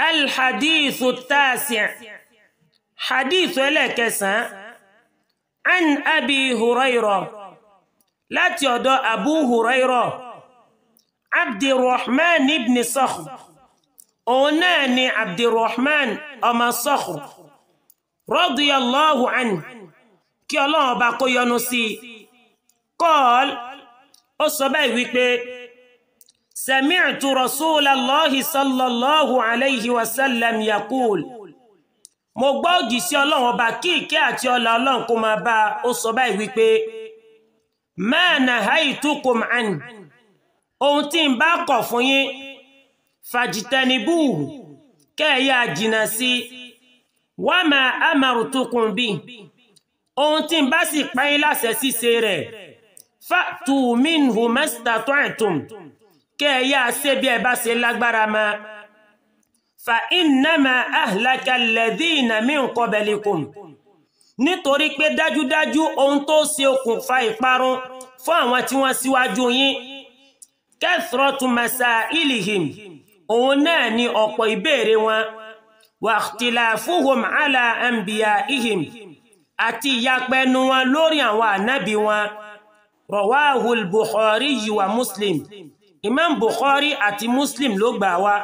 Alhadithu tasi', hadithu ẹlẹ́kẹsàn-án, an Abi Hurayra, láti ọ̀dọ̀ Abu Hurayra, Abdulrahman ibn Sakhr, òun náà ni Abdulrahman ọmọ Sakhr, radiyallahu anhu, kí Ọlọ́run ọba kó yọ́nú sí i. Qal, ó sọ báyìí wípé sami'tu rasulallahi sallallahu alayhi wa sallam yaqul, mo gbọ́ òjíṣẹ́ Ọlọ́run ọba kí ìkẹ́ àti ọlá Ọlọ́run kó máa bá a, ó sọ báyìí wípé ma nahaytukum an, ohun tí n bá kọ̀ fún yín, fajtanibuhu, kẹ́ẹ̀yà jìnnà sí, wa ma amartukum bi, ohun tí n bá sì pa yín láṣẹ ṣíṣe rẹ̀, fa'tu minhu mastata'tum, kẹ́ẹ̀yà ṣe bí ẹ bá ṣe lágbára ma. Fa innama ahlaka alladhina min qablikum, nítorí pé dájúdájú ohun tó ṣe okùnfà ìparun fún àwọn tí wọ́n síwájú yín, kathratu masailihim, òun náà ni ọ̀pọ̀ ìbéèrè wọn, wa ikhtilafuhum ala anbiyaihim, àti ìyapẹnu wọn lórí àwọn ànábì wọn. Rawahu al-Bukhari wa Muslim, Imam Bukhari àti Muslim ló gbà wá.